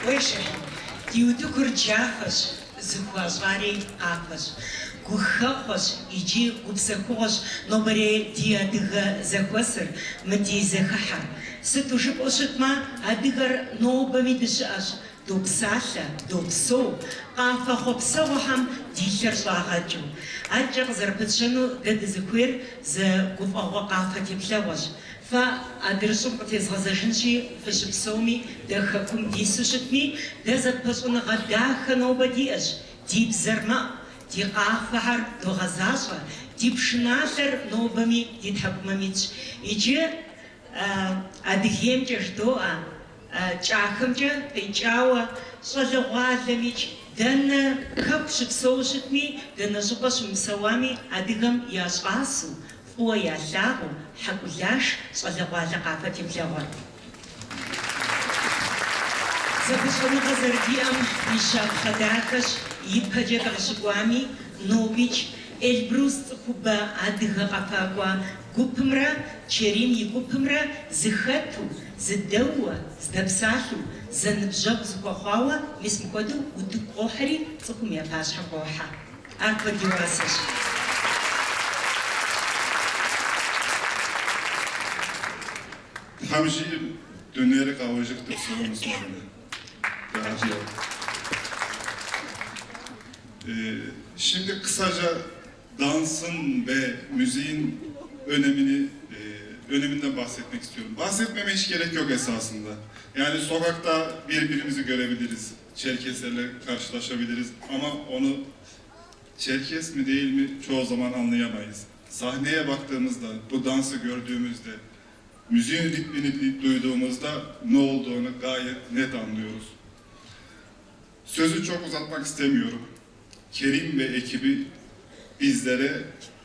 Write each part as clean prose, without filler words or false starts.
Уэшэ, ди утыкур джафэщ, зыхуащӏари къафэщ. Гухэхъуэщ икӏи гупсэхугъуэщ нобэрей ди адыгэ зэхуэсыр, мы ди зэхыхьэр. Сыту жыпӏэу щытмэ, адыгэр нобэми дыщыӏэщ, допсалъэ, допсэу, къафэ хъуэпсэгъуэхэм ди лъэр щӏагъэкӏыу. Адэкӏэ къызэрыпытщэну дэ дызыхуейр зы гуфӏэгъуэ къафэ теплъэгъуэщ. Фэ адрыщӏым къытезгъэзэжынщи, фыщыпсэуми, дэ хэкум дису щытми, дэ зэпыщӏыныгъэ дахэ нобэ диӏэщ, ди бзэр мэӏу, ди къафэхэр догъэзащӏэ, ди пшыналъэр нобэми ди тхьэкӏумэм итщ. Иджы Адыгеймкӏэ жыдоӏэ, Кӏахэмкӏэ къикӏауэ, щӏалэгъуалэмикӏ, дэнэ хэку щыпсэуу щытми, дэнэ щӏыпӏэ щымыпсэуами, адыгэм я щӏасэу, фӏыуэ ялъагъуу, Хьэкӏулаш щӏалэгъуалэ къафэ теплъэгъуэр. Зэпыщӏэныгъэ зэрыдиӏэм и щапхъэ дахэщ ипэкӏэ дыкъыщыкӏуами, нобикӏ Эльбрус цӏыхубэ адыгэ къэфакӏуэ гупымрэ Чэрим и гупымрэ зыхэту, зыдэууэ, здэпсалъэу, зэныбжьэгъу зыхуэхъуауэ мис мыхуэдэу утыку къохьэри цӏыхум я пащхьэм къохьэ. Ар куэд и уасэщ. Тхьэм жиӏэм, дунейр къауэжыху дыпсэуну сыхуейт. Şimdi kısaca dansın ve müziğin önemini öneminden bahsetmek istiyorum. Bahsetmeme hiç gerek yok esasında. Yani sokakta birbirimizi görebiliriz, Çerkeslerle karşılaşabiliriz ama onu Çerkes mi değil mi çoğu zaman anlayamayız. Sahneye baktığımızda, bu dansı gördüğümüzde, müziğin ritmini duyduğumuzda ne olduğunu gayet net anlıyoruz. Sözü çok uzatmak istemiyorum. Kerim ve ekibi bizlere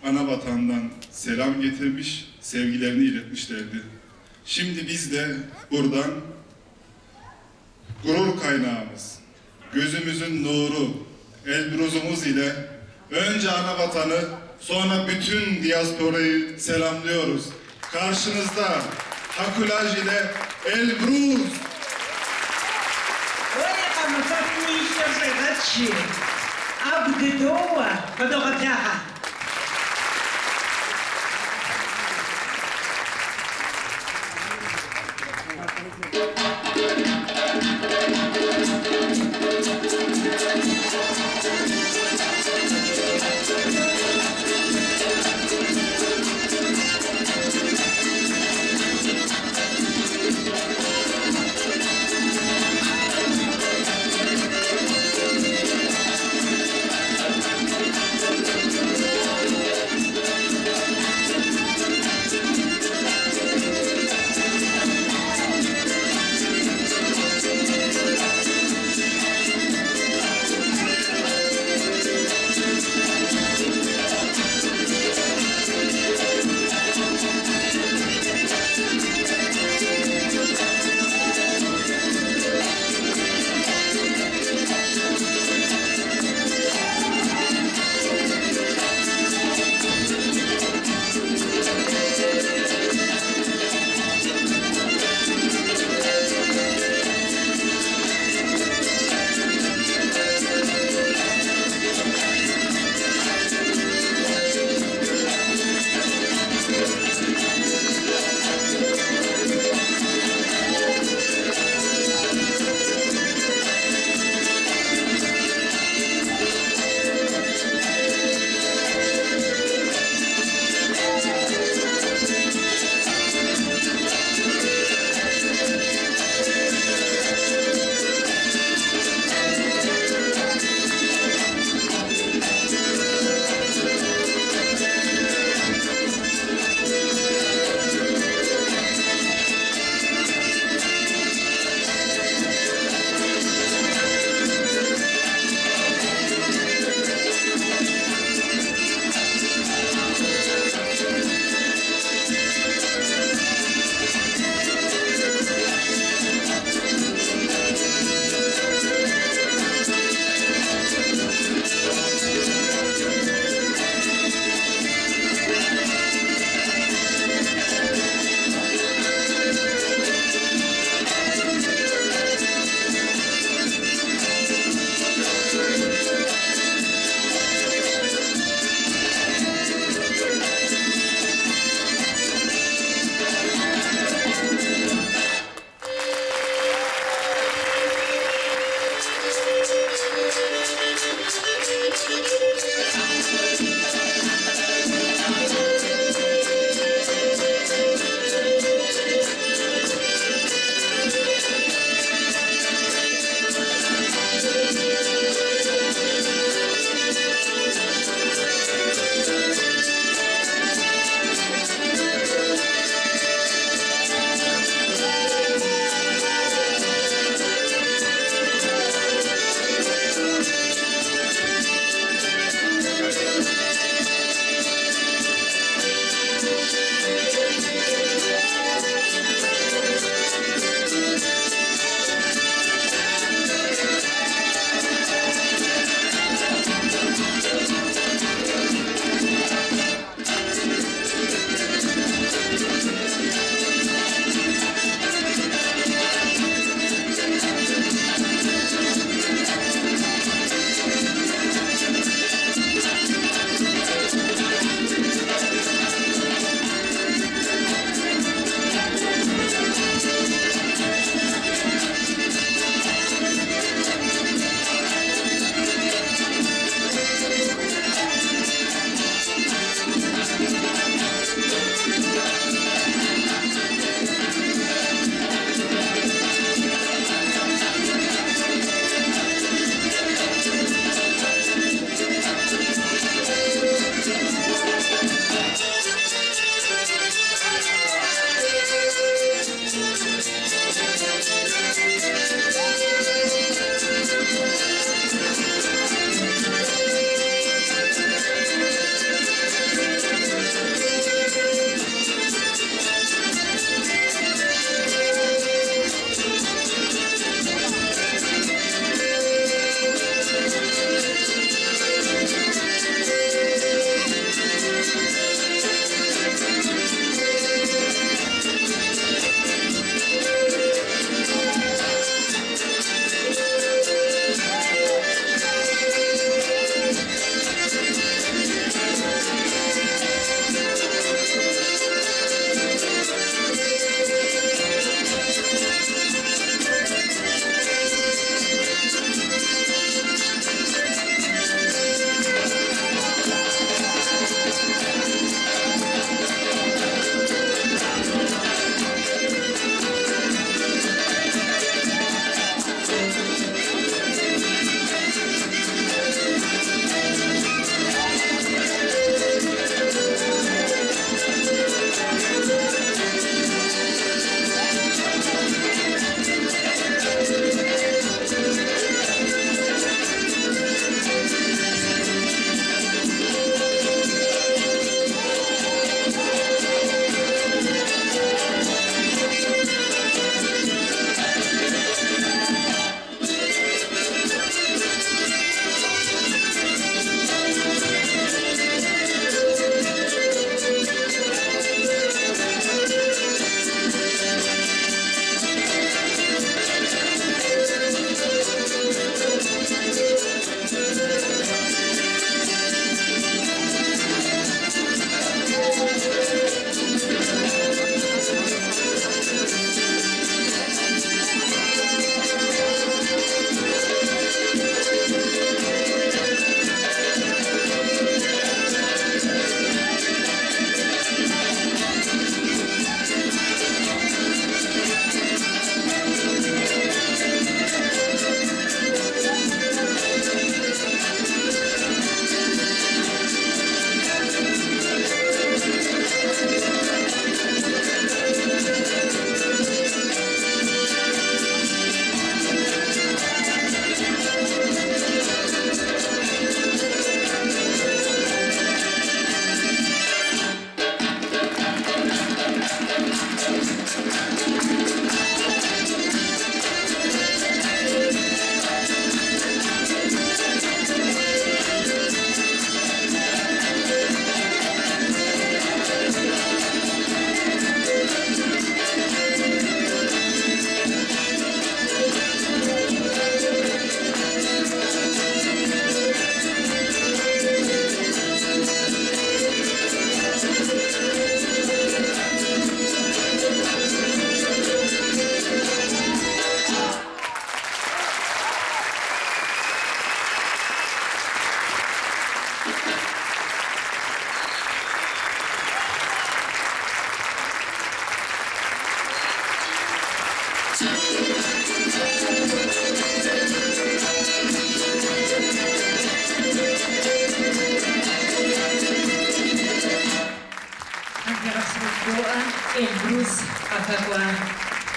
ana vatandan selam getirmiş, sevgilerini iletmişlerdi. Şimdi biz de buradan gurur kaynağımız, gözümüzün nuru, Elbruzumuz ile önce ana vatanı, sonra bütün diasporayı selamlıyoruz. Karşınızda Hakulaj ile Elbruz! Уэри къэмыфэфми и лъэр щӏегъэкӏ, жи. ӏэгу дыдоуэ, къыдогъэблагъэ.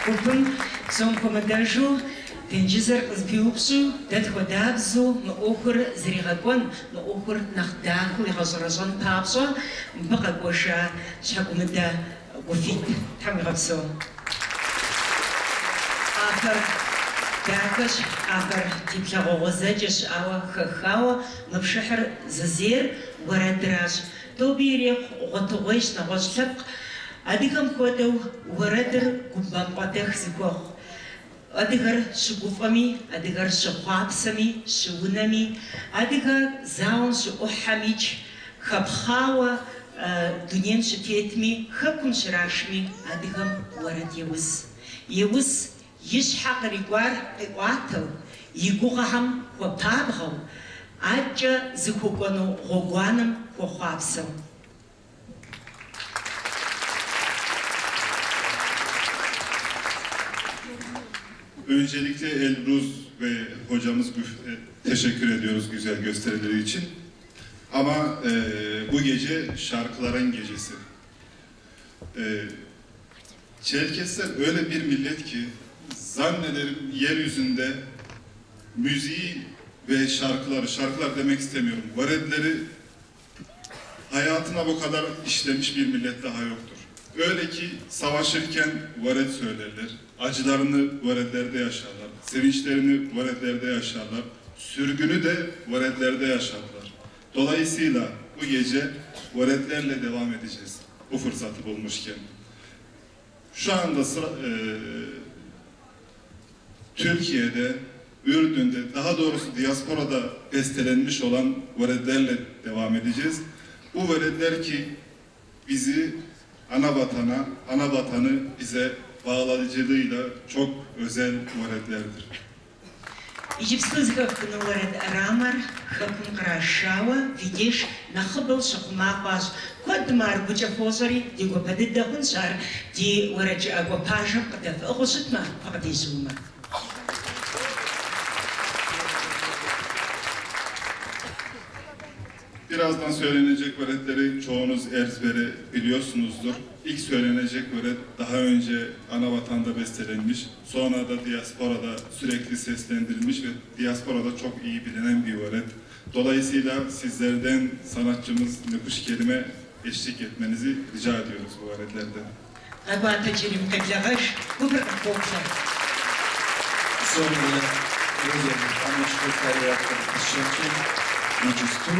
Гупым псом хуэмыдэжу тенджызыр къызыпиупщӏу, дэ тхуэдабзэу мы ӏуэхур зэригъэкӏуэн, мы ӏуэхур нэхъ дахэу игъэщӏэрэщӏэн папщӏэ мыбы къэкӏуэжа Щхьэкӏумыдэ Гуфит. Тхьэм уигъэпсэу. Къафэр дахэщ, къафэр теплъэгъуэ гъуэзэджэщ, ауэ хэхауэ мы пшыхьыр зызейр уэрэдращ. Тоби ирехъу, гъуэтыгъуейщ нэгъуэщӏ лъэпкъ, адыгэм хуэдэу уэрэдыр губампӏэдэх зыхуэхъу. Адыгэр щыгуфӏэми, адыгэр щыхъуапсэми, щыунэми, адыгэр зауэм щыӏухьэмикӏ, хэпхъауэ дунейм щытетми, хэкум щрашми, адыгэм уэрэд еус. Еус и щхьэ кърикӏуар къиӏуатэу, и гугъэхэм хуэпабгъэу, адэкӏэ зыхуэкӏуэну гъуэгуанэм хуэхъуапсэу. Öncelikle Elbruz ve hocamız teşekkür ediyoruz güzel gösterileri için. Ama bu gece şarkıların gecesi. Çerkesler öyle bir millet ki zannederim yeryüzünde müziği ve şarkıları, şarkılar demek istemiyorum, varedleri hayatına bu kadar işlemiş bir millet daha yoktur. Öyle ki savaşırken vared söylerler, acılarını varedlerde yaşarlar, sevinçlerini varedlerde yaşarlar, sürgünü de varedlerde yaşarlar. Dolayısıyla bu gece varedlerle devam edeceğiz bu fırsatı bulmuşken. Şu anda Türkiye'de, Ürdün'de, daha doğrusu diasporada bestelenmiş olan varedlerle devam edeceğiz. Bu varedler ki bizi ana vatana, ana vatanı bize bağlayıcılığıyla çok özel varedlerdir. Иджыпсту зэхэфхыну уэрэд ӏэрамэр хэкум кърашауэ фи деж нэхъыбэу щыхъума хъуащ. Куэдым ар гукӏэ фощӏэри, ди гуапэ дыдэ хъунщ ар ди уэрэджыӏакӏуэ пажэм къыдэфӏыгъыу щытмэ, фыкъыдежьумэ. Birazdan söylenecek varetleri çoğunuz ezbere biliyorsunuzdur. İlk söylenecek varet daha önce ana vatanda bestelenmiş, sonra da diasporada sürekli seslendirilmiş ve diasporada çok iyi bilinen bir varet. Dolayısıyla sizlerden sanatçımız Nekuş Kerim'e eşlik etmenizi rica ediyoruz bu varetlerde. Къэкӏуатэ Чэрим, къеблэгъэж, гупыр къыппоплъэ. Псоми я зэрыжытӏам ещхьу фэри яфӏэфӏыщэкӏи, иджысту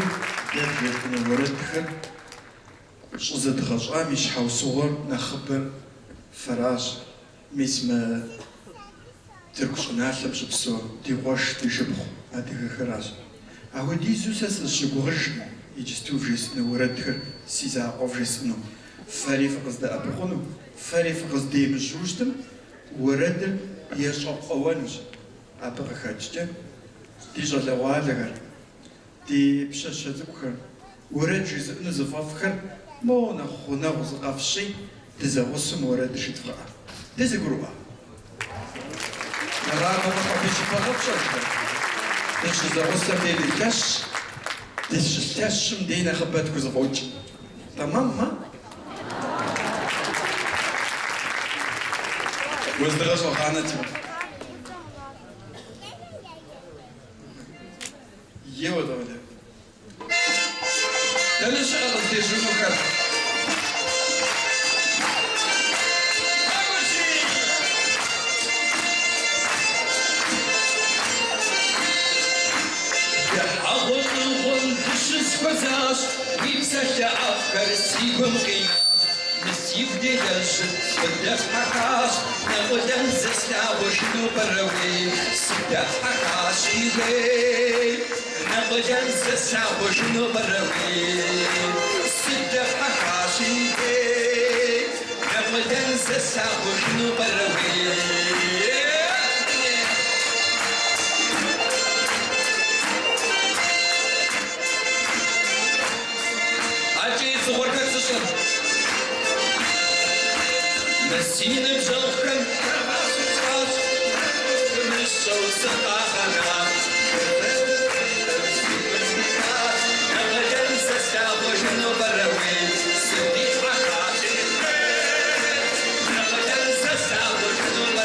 дэ вжетӏэну уэрэдхэр щӏызэдгъэщӏам и щхьэусыгъуэр нэхъыбэр фэращ. Мис мы Тырку щӏыналъэм щыпсэу ди къуэш, ди шыпхъу адыгэхэращ. Апхуэдизу сэ сызыщыгугъыжкъым иджысту вжесӏэну уэрэдхэр си закъуэ вжесӏэну. Фэри фыкъыздэӏэпыкъуну, фэри фыкъыздемыжьу щытым, уэрэдыр ещӏэкъуэуэнущ. Абы къыхэкӏкӏэ ди щӏалэгъуалэхэр, ди пщащэ цӏыкӏухэр, уэрэд жызыӏэну зыфӏэфӏхэр моуэ нэхъ гъунэгъу зыкъэфщӏи, дызэгъусэу мы уэрэдыр жыдвгъэӏэ. Дызэгурыӏуа? Нэгъабэ къыщӏэбыжыпӏэ пщӏэжрэ? Дыщызэгъусэм дей дылъэщщ, дыщылъэщым дей нэхъыбэ тхузэфӏокӏ. Тэмэммэ? Уэздыгъэ щӏэгъанэ, Тимур. Еуэ, давай. Дэнэ щыӏэ къыздежьынухэр? Дыхьэгъуэ щӏыгъум дыщысхуэзащ, уи псалъэ ӏэфӏхэр си гум къинащ. Мы сигу делэжьыр къыдэпхьэхащ, Нэкъулэн зэ слъагъужыну пӏэрэ уей, сыдэпхьэхащи уей. Нэкъулэн зэ слъагъужыну пӏэрэ уей, сыдэпхьэхащи уей. Нэкъулэн зэ слъагъужыну пӏэрэ уей. Адэкӏэ едзыгъуэр хэт зыщӏэр? Мы си ныбжьэгъухэм хагъэщӏащ, фымыщӏэу сыкъагъэнащ. Нэкъулэн зэ слъагъужыну пӏэрэ уей, сыдихьэхащи уей. Нэкъулэн зэ слъагъужыну.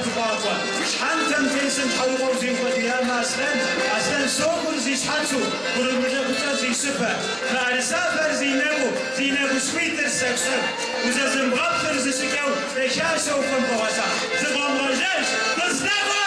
дыкъуакъуэ. Щхьэнтэм тесым тхьэрыкъуэу зиукъуэдиямэ аслъэн, аслъэн сокур зи щхьэцу, гурымылыгъукӏэ зи щыпэ. Мыӏэрысафэр зи нэгуу, зи нэгушхуитӏыр сэху-сэху. Узэзымыгъэплъыр зыщыкӏэу, дахащэу хуэмыгъэса. Зыфӏэмыгъэжэж, къыздэкӏуэ!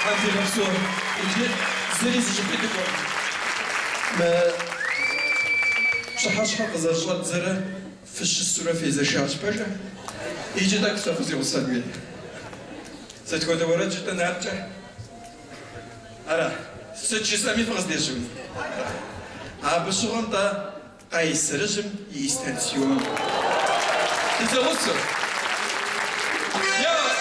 Тхьэм фигъэпсэу. Иджы зыри зыщӏыпӏи дыкӏуэкъым. Мы пщыхьэщхьэр къызэрыщӏэддзэрэ фыщысурэ фезэшащ, пэжа? Иджы тӏэкӏу сэ фызигъусэн хуей. Сыт хуэдэ уэрэд жытӏэн адэкӏэ? Ара, сыт жысӏэми фыкъыздежьун? Абы щыгъуэм-тӏэ Къайсэрыжьым и Истансион. Дызэгъусэу. Еуэ!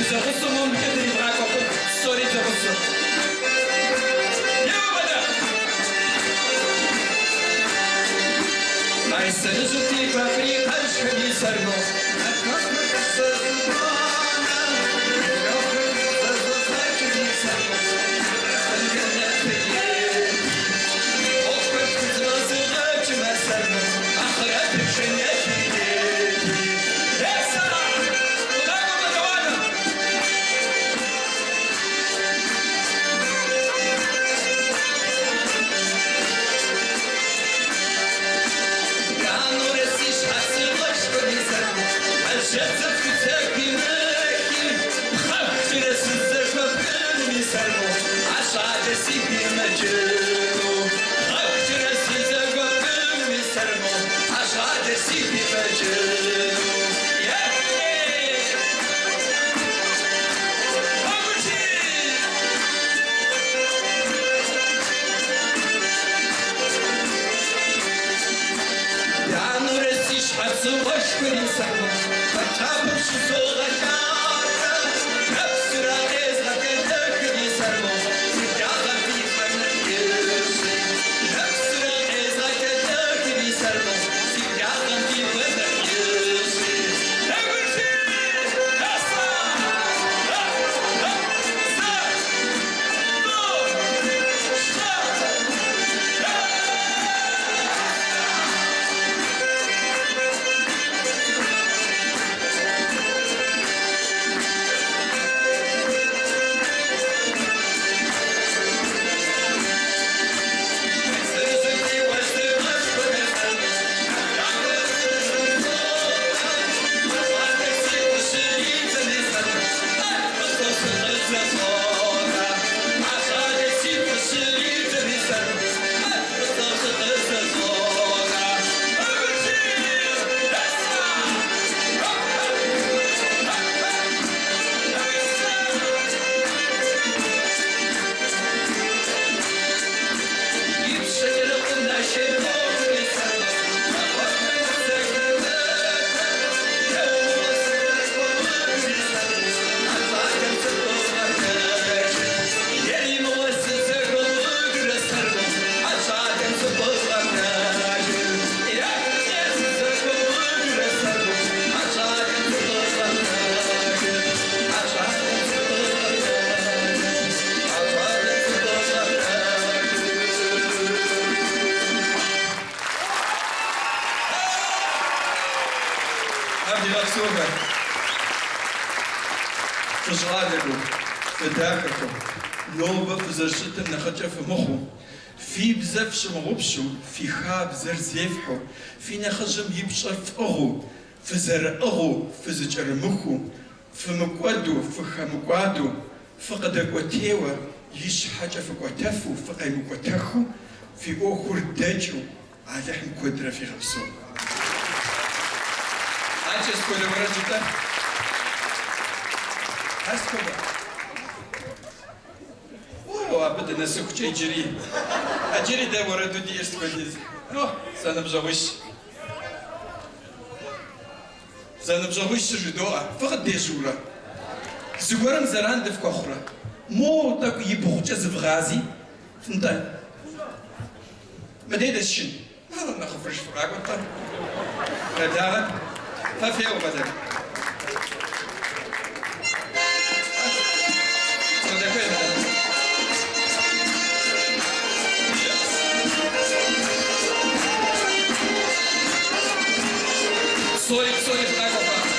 Дызэгъусэу момкӏэ дривгъакӏуэ хъун, псори дызэгъусэу. Еуэ, бэдэ! Къайсэрыжьым ди фабрикэжьхэм и сэрно. Фыщӏалэхэу, фыдахэхэу, нобэ фызэрыщытым нэхъыкӏэ фымыхъуу, фи бзэр фщымыгъупщу, фи хабзэр зефхьэу, фи нэхъыжьым и пщӏэр фӏыгъыу, фызэрыӏыгъыу, фызыкӏэрымыхуу, фымыкӏуэду, фыхэмыкӏуадэу, фыкъыдэкӏуэтейуэ, ищхьэкӏэ фыкӏуэтэфу, фыкъемыкӏуэтэхыу, фи ӏуэхур дэкӏыу, Алыхьым куэдрэ фигъэпсэу. Адэкӏэ сыт хуэдэ уэрэд жытӏэ? Ар сыт хуэдэ? О, абы дынэсыхукӏэ иджыри. Иджыри дэ уэрэду диӏэр сыт хуэдиз? О, зэныбжьэгъуищ. Зэныбжьэгъуищыр жыдоӏэ, фыкъыддежьурэ? Зыгуэрым зэран дыфхуэхъурэ? Моуэ тӏэкӏу ибгъукӏэ зывгъази, нтӏэ. Мыдей дэсшын. Нэхъыфӏыж фыкъакӏуэт-тӏэ. Къеблагъэт. Фэ феуэ, Валер. Сыкъыдэкӏуей, Валер. Псори, псори фыкъакӏуэ фэ.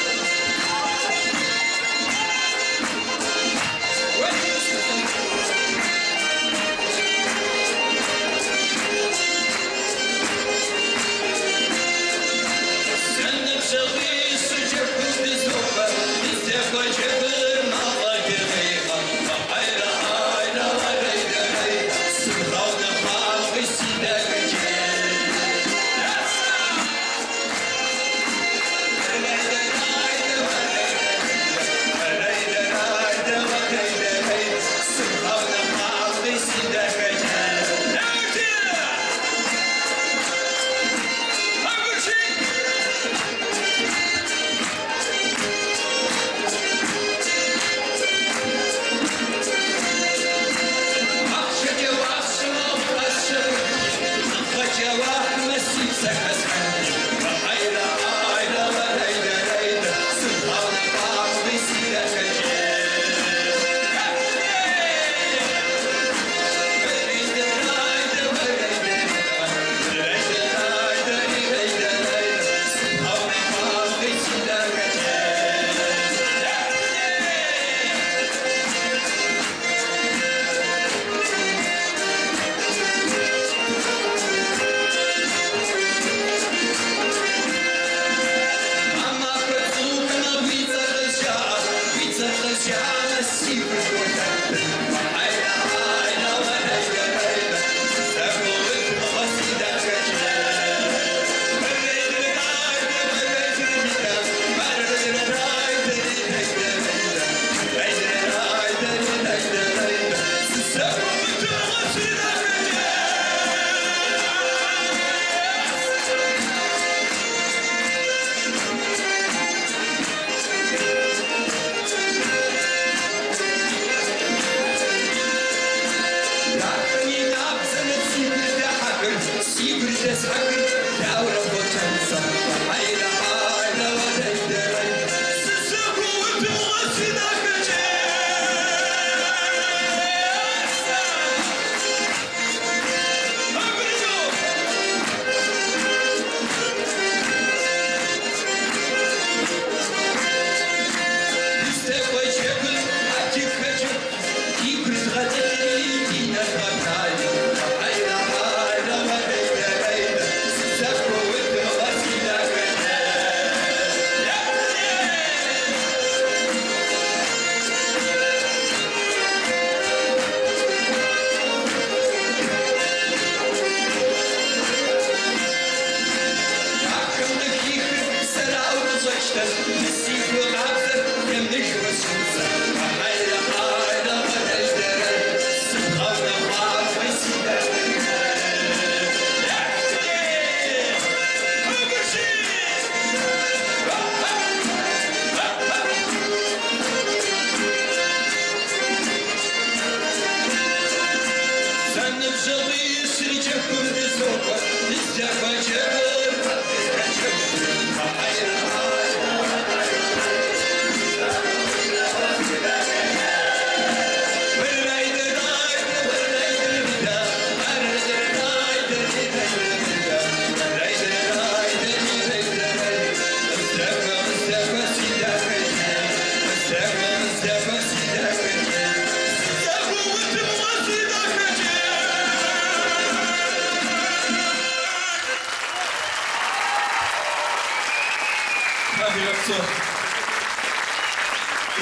фигъэпсэу.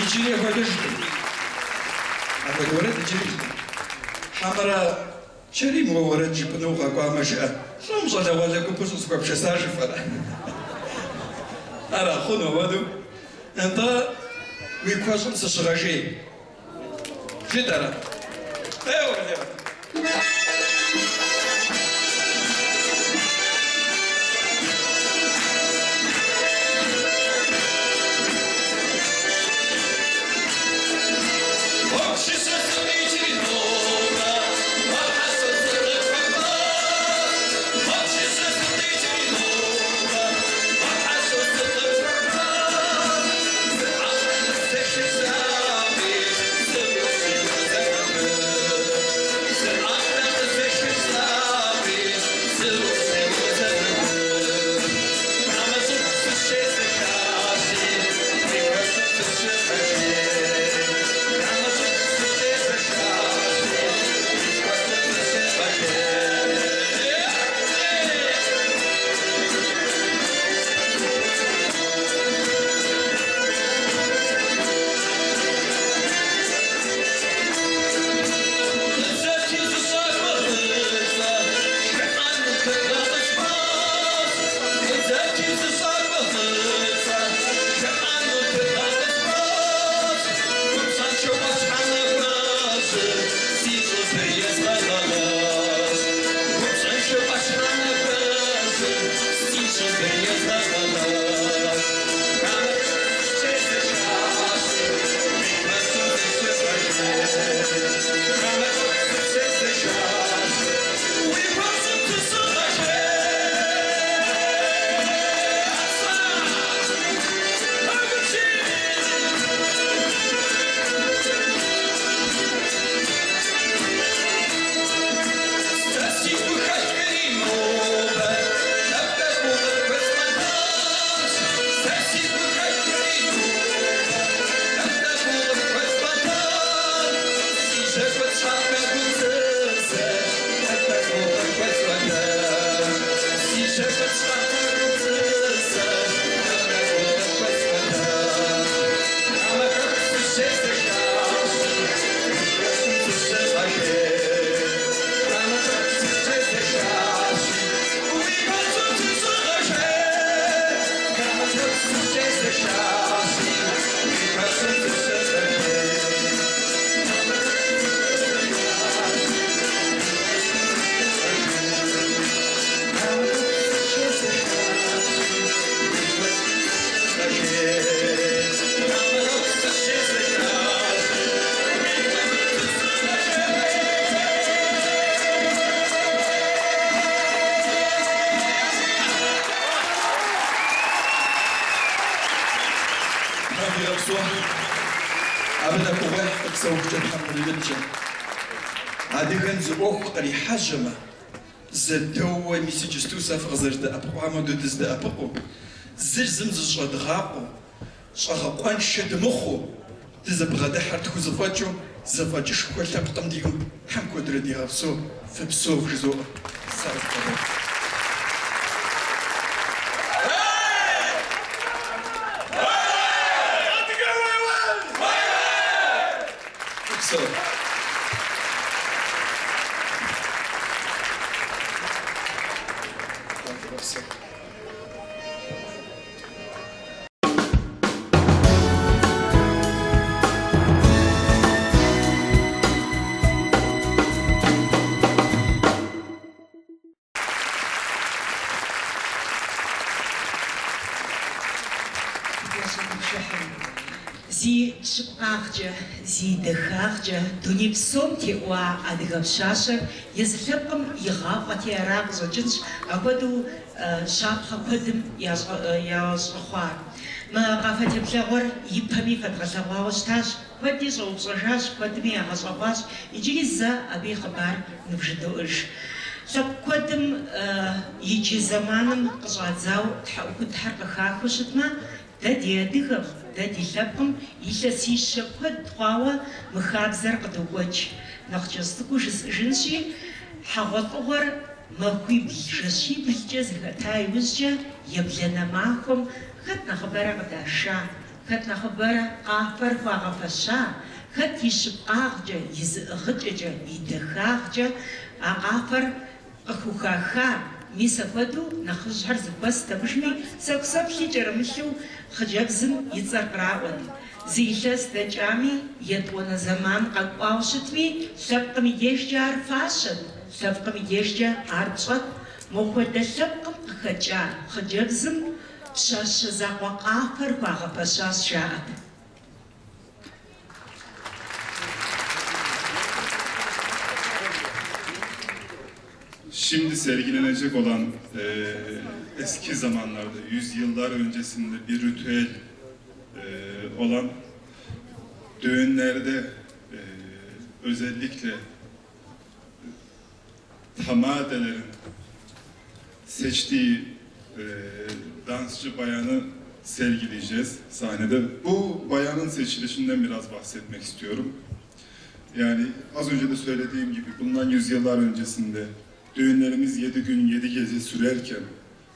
Иджыри апхуэдэжкъым. Апхуэдэ уэрэд иджыри жыпӏэ. Хьэмэрэ Чэрим уэ уэрэд жыпӏэну укъэкӏуамэ жыӏэ, лӏо мы щӏалэгъуалэ гупыр щӏысхуэпшэсар жыфӏэрэ? Ара хъуну апхуэдэу? Нтӏэ, уи куэщӏым сыщыгъэжей. Жытӏэрэ? Еуэ, Лео. Тхьэм фигъэпсэу, абы нэхъ гугъуехь къыпсэухукӏэ Тхьэм къримыткӏэ. Адыгэм зы ӏуэху кърихьэжьэмэ, зэдэууэ мис иджысту сэ фыкъызэрыздэӏэпыкъуам хуэдэу дыздэӏэпыкъуу, зыр зым зыщӏэдгъакъуэу, щӏэгъэкъуэншэ дымыхъуу, дызэбгъэдыхьэр тхузэфӏэкӏыу, зэфӏэкӏышхуэ лъэпкъым диӏэу Тхьэм куэдрэ дигъэпсэу, фыпсэу вжызоӏэ. Сэ къызбгъэдэкӏ. Фыпсэу. Тхьэм фигъэпсэу. Зи щыпкъагъкӏэ, зи дахагъкӏэ дуней псом теӏуа адыгэ пщащэр езы лъэпкъым игъафӏэти ара къыщӏэкӏынщ, апхуэдэу щапхъэ куэдым ящӏэхъуар. Мы къафэ теплъэгъуэр ипэми фэдгъэлъэгъуауэ щытащ, куэди щӏэупщӏэжащ, куэдми ягъэщӏэгъуащ, иджыри зэ абы и хъыбар нывжыдоӏэж. Лъэпкъ куэдым иджы зэманым къыщӏадзау тхьэӏухудхэр къыхахыу щытмэ, дэ ди адыгэм, дэ ди лъэпкъым илъэсищэ куэд хъуауэ мы хабзэр къыдокӏуэкӏ. Нэхъ кӏэщӏ цӏыкӏуу жысӏэжынщи, хьэгъуэлӏыгъуэр. Махуибл-жэщиблкӏэ зэхэта иужькӏэ ебланэ махуэм хэт нэхъыбэрэ къыдаша, хэт нэхъыбэрэ къафэр хуагъэфэща, хэт и щыпкъагъкӏэ, и зыӏыгъыкӏэкӏэ, и дахагъкӏэ а къафэр къыхухаха, мис апхуэдэу нэхъыжьхэр зэхуэст абыжми, сэкӏу-сэплъи кӏэрымылъу хъыджэбзым и цӏэр къраӏуэт. Зы илъэс дэкӏами, етӏуанэ зэман къэкӏуауэ щытми, лъэпкъым и дежкӏэ ар фащэт, лъэпкъым и дежкӏэ ар пщӏэт. Мохуэдэ лъэпкъым къыхэкӏа хъыджэбзым пщащэ закъуэ къафэр хуагъэфэщащ, жаӏэт. Şimdi sergilenecek olan eski zamanlarda, yüzyıllar öncesinde bir ritüel olan düğünlerde özellikle tamadelerin seçtiği dansçı bayanı sergileyeceğiz sahnede. Bu bayanın seçilişinden biraz bahsetmek istiyorum. Yani az önce de söylediğim gibi bundan yüzyıllar öncesinde düğünlerimiz 7 gün 7 gece sürerken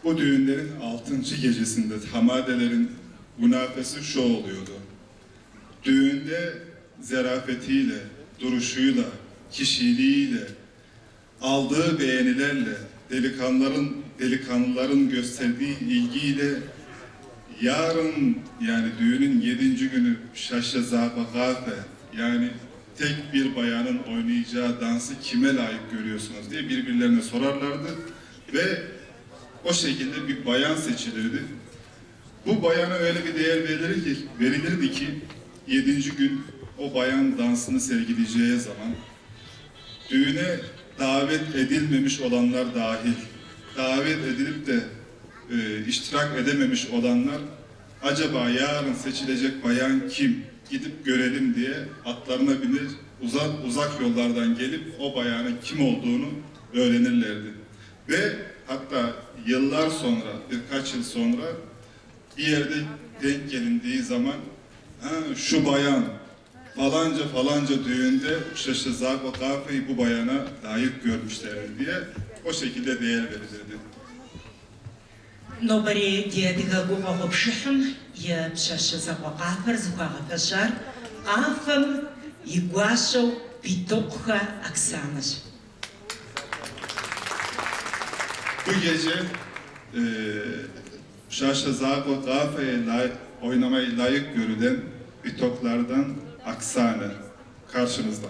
bu düğünlerin 6. gecesinde tamadelerin münafesi şu oluyordu. Düğünde zerafetiyle, duruşuyla, kişiliğiyle, aldığı beğenilerle, delikanlıların gösterdiği ilgiyle yarın yani düğünün 7. günü şaşa-zabagafe yani tek bir bayanın oynayacağı dansı kime layık görüyorsunuz diye birbirlerine sorarlardı ve o şekilde bir bayan seçilirdi. Bu bayana öyle bir değer verilirdi ki 7. gün o bayan dansını sergileyeceği zaman düğüne davet edilmemiş olanlar dahil, davet edilip de iştirak edememiş olanlar acaba yarın seçilecek bayan kim? Gidip görelim diye atlarına binir, uzak yollardan gelip o bayanın kim olduğunu öğrenirlerdi. Ve hatta yıllar sonra, birkaç yıl sonra bir yerde denk gelindiği zaman ha, şu bayan falanca falanca düğünde Şaşa-Zabagafe'yi bu bayana layık görmüşlerdi diye o şekilde değer verilirdi. Нобэрей ди адыгэ гуфӏэгъуэ пшыхьым и пщащэ закъуэ къафэр зыхуагъэфэщар къафэм и гуащэу Битокъухэ Оксанэщ. Bu gece Şaşa-Zabagafe'ye oynamaya layık görülen Bitoklardan Aksane karşınızda.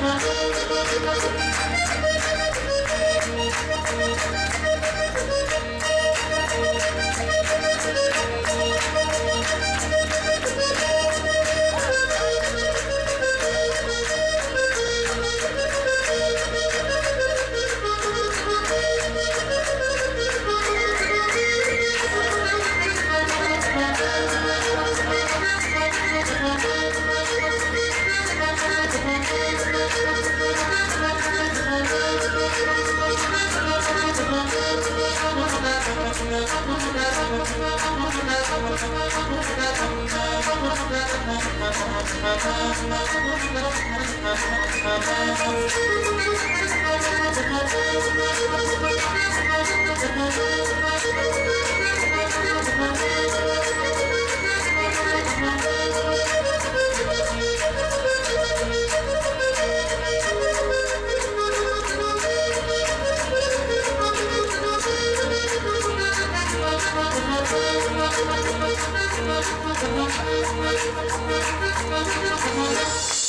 Thank you. Thank you.